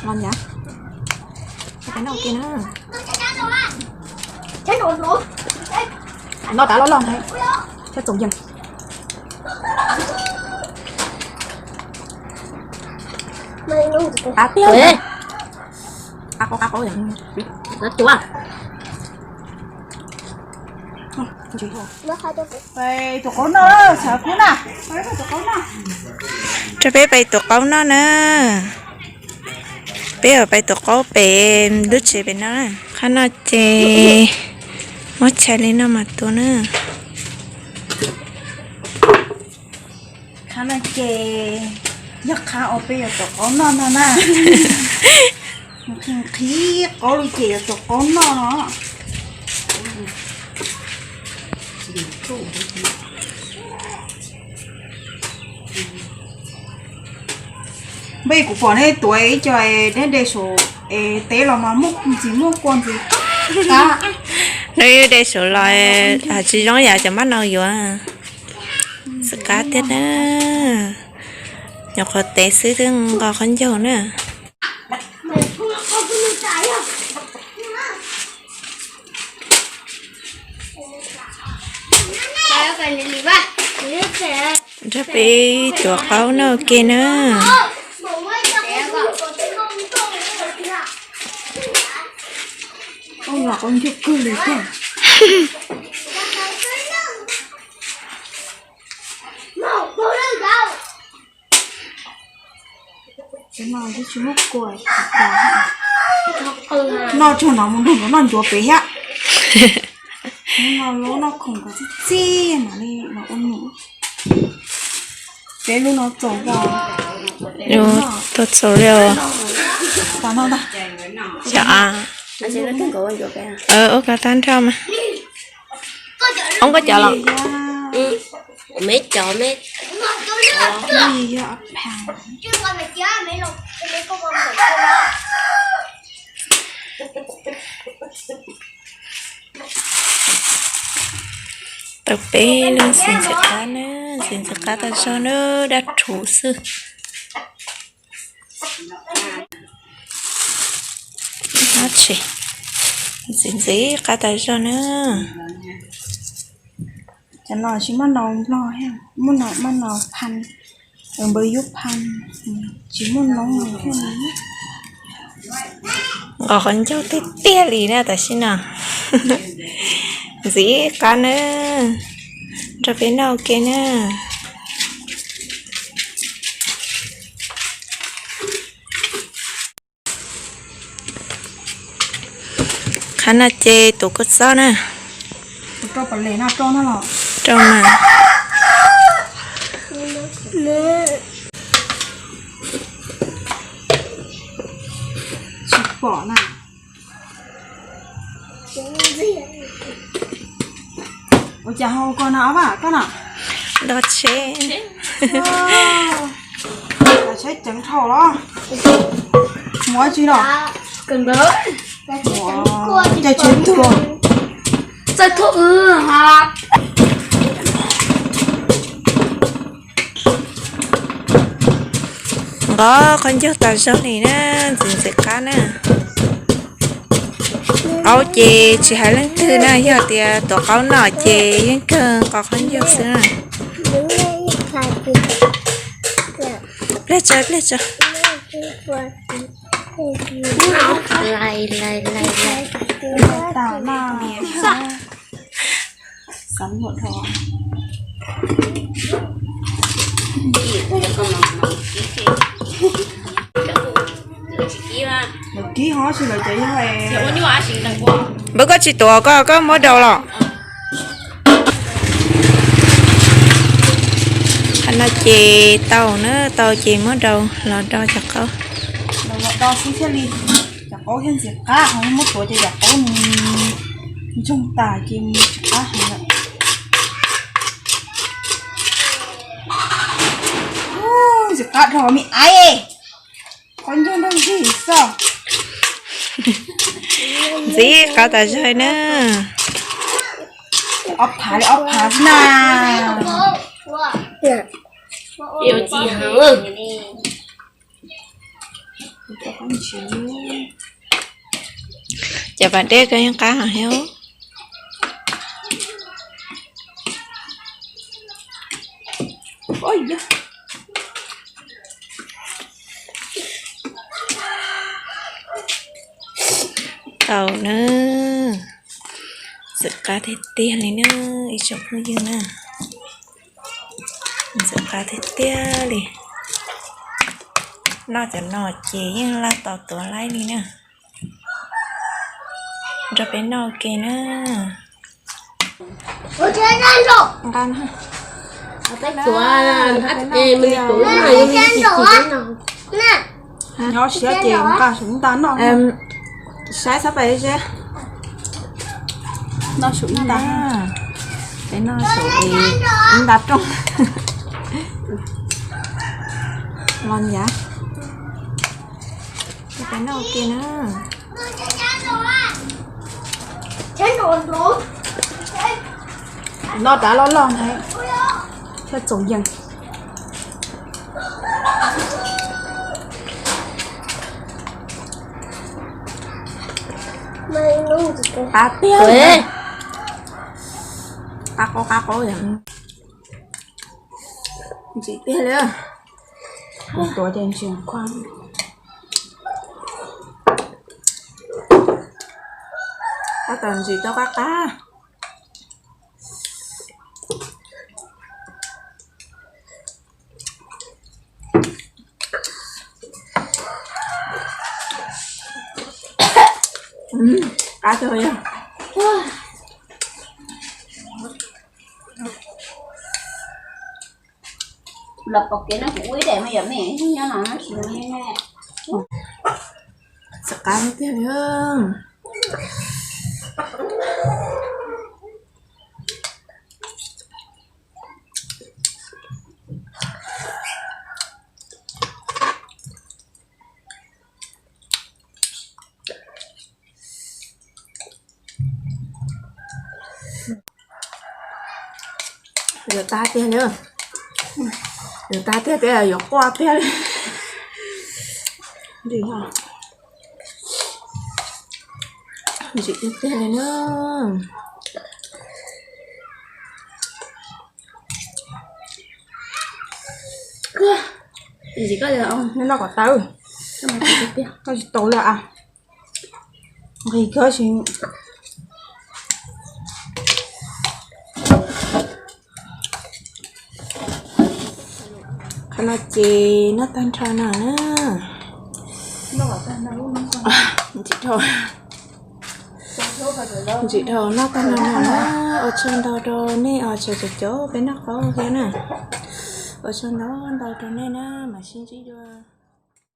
Los nyav. Ua peb noj ua ke na. Noj tav loj loj ntag. Thiab txoom yees. Qab tiag. Qab qaub qab qaub. Pais tuav qaub noj, xav kub na. Rau peb pais tuav qaub noj na. Peb yuav pais tuav qaub pem lub tsev pem no na. Qhov no ces muab tshais li no mas tuav na. Qhov no ces yog qhov uas peb yuav tuav qaub noj no na. Nqhis nqhis qaub li ces yuav tuav qaub noj no. Npej kuv pom nej tuav ib co es de saum es teb los mas muaj ntxim muaj kua ntxim qab. Nws de saum los tsis zoo yam cov mab nau yuav. Txawv qab tiag na. Nyuam qhuav tev xwb twb nqos qhov ncauj na. Nrog peb tuav qaub noj ua ke na. Noj tsuag no mus nrog nkawd noj ncuav pem thiab. Noj lub noj khoom kom txi txi mam li los ua num. Peb lub no txaus os. Tuaj txaus li os. Xyov a. Ua koj tag nrho mas. Ob koj cov los? Me cov me. Tau peb lub ntxim ntxim qab na, ntxim ntxim qab tas zog na, dab rhuv xwb. Ntxim ntxim qab tas zog na. Cov no tsis muaj nau nplog, muaj nau phaj, npawg yub phaj, tsis muaj noob li. Nqos qhov ncauj tiag tiag li na tam sim no. Ntxim qab na, nrog peb noj ua ke na. Qhov no ces tuav kua txob na. Rau mas. Tsis pom na. Ua cas ho ua ko no ob vas koj no? Ntog tsheb. Ntog tsheb ceev dhau los? Muaj dab tsi no? Caij tsheb tuag. Nqos qhov ncauj tas zog li na, ntxim ntxim qab na. Qaub ces tsis hais leej twg na, yog tias tuav qaub noj ces yeej kawg nqos qhov ncauj xwb na. Pliag tso, pliag tso. Npawg koj tsis tuav, koj koj muab rau los? Qhov no ces tau na, tau ces muab rau los do cov qaub. Cov qaub thiaj ntxim qab, ho muab tuav ces cov qaub ntsoog tas ces tsis qab heev lawm. Ntxim qab dhau me aiv. Qhov ncauj nrog zig xwb. Ntxim qab tas zog na. Ob phav li ob phav xwb na. Yuav ci heev. Cov pas dej ko yeej qab heev thiab. Tau na, ntxim qab tiag tiag li na, ib tsoom phooj ywg na. Ntxim qab tiag tiag li. Noj cov no ces yeej laj tau tuav laib li na. Nrog peb noj ua ke na. Nqa na. Nyob siab ces nqa saum ib nta noj. Saib xab pais seb. Noj saum ib nta. Peb noj saum ib nta rooj. Los yav. Peb noj ua ke na. Noj rov loj loj ntag thiaj txaus yees. Qab tiag li. Qab qaub qab qaub yom. Ntxim tiag li. Kuv tuav ces ntsis khuam. Tab tom ntxim tau qab qab. Qab tag yog. Los pom kev no kuv ua ib daim mas yom me nyob no. Txawm qab tiag li. Yuav tag tiag li. Yuav tag tiag tiag yuav quaj tiag li. Ntxim tiag tiag li na. Noj kom tau, koj tsis tau li as. Nqis koj tsis. Qhov no ces noj tag nrho no na. Ntxim dhau, ntxim dhau noj tag nrho no na. Ua tsaug ntau rau nej os, cov cov peb noj qaub thiab na. Ua tsaug ntau ntau rau nej na, mam sib ntsib dua.